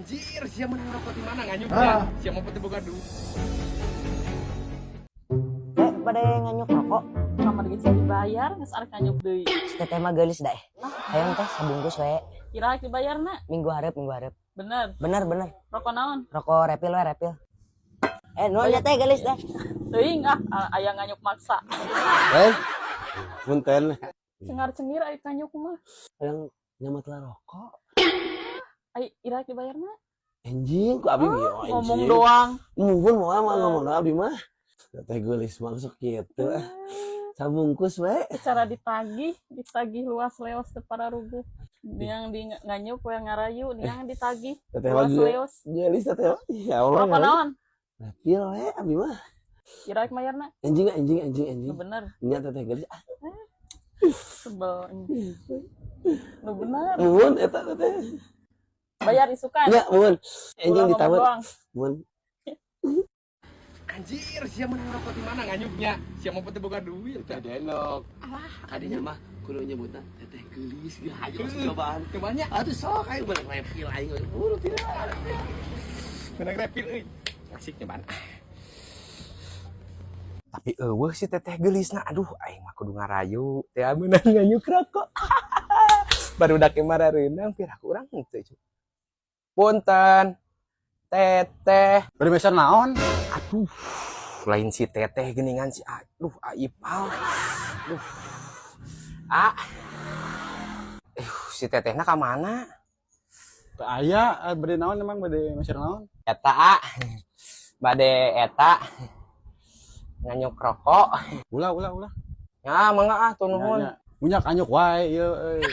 Anjir, sia meunang rokok di mana nganyuknya? Ah. Sia mau teu boga duit. Eh, bade nganyuk rokok. Kamari ge dibayar, geus arek nganyuk deui. Teteh mah geulis dah. Hayang teh sabungkus we. Kira dibayarna? Minggu hareup, minggu hareup. Bener? Bener, bener. Rokok naon? Rokok refill we, refill. Eh, nuhun ya, Teh, geulis dah. Teuing ah, aya nganyuk maksa. Eh, punten. Cengar-cengir aya nganyuk mah. Hayang nyamat lah rokok. Ai ira dibayarna? Anjing, ku abi mah, oh, Ngomong anjing. Doang. Muhun mau mah ngomong abdi mah. Teh geulis masuk gitu. Ah. Sabungkus we. Secara ditagih, ditagih luas leos teu pararuguh. Yang di nganyuk we ngarayu, yang ditagih Teteh luas mah leos. Geulis teteh mah. Ya Allah. Rokok naon? Refill we abi mah. Ira bayarna? Anjing, anjing, anjing, anjing. Nu bener. Nya, teteh geulis. Ah, Sebel. Nu bener. Muhun eta teteh. Bayar isukan. Nya, muhun. Anjing Ulah ngomong ditawar. doang. Muhun. Anjir, sia meunang rokok di mana nganyuknya? Sia mau teu boga duit. Teh denok. Kadinya mah kudu nyebutna teteh geulis ge, hayu cobaan. Cobanya. Aduh, sok aing bener refill aing buru tidak. Meunang refill euy. Asik nyobaan. Tapi euweuh si teteh geulisna. Aduh, aing mah kudu ngarayu. Teh meunang nganyuk rokok. Barudak marareunang piraku urang henteu cu. Punten. Teteh. Bari meser naon? Aduh, lain si teteh geningan si, aduh, Aipal. Aduh. Ah. Eh, si tetehna ka mana? Teu aya, eh, bari naon emang, bade meser naon? Eta, ah. Bade eta nganyuk rokok. Ulah, ulah, ulah. Ya, mangga ah, tuh nuhun. Nya, nya. Munyak anyuk wae ieu euy.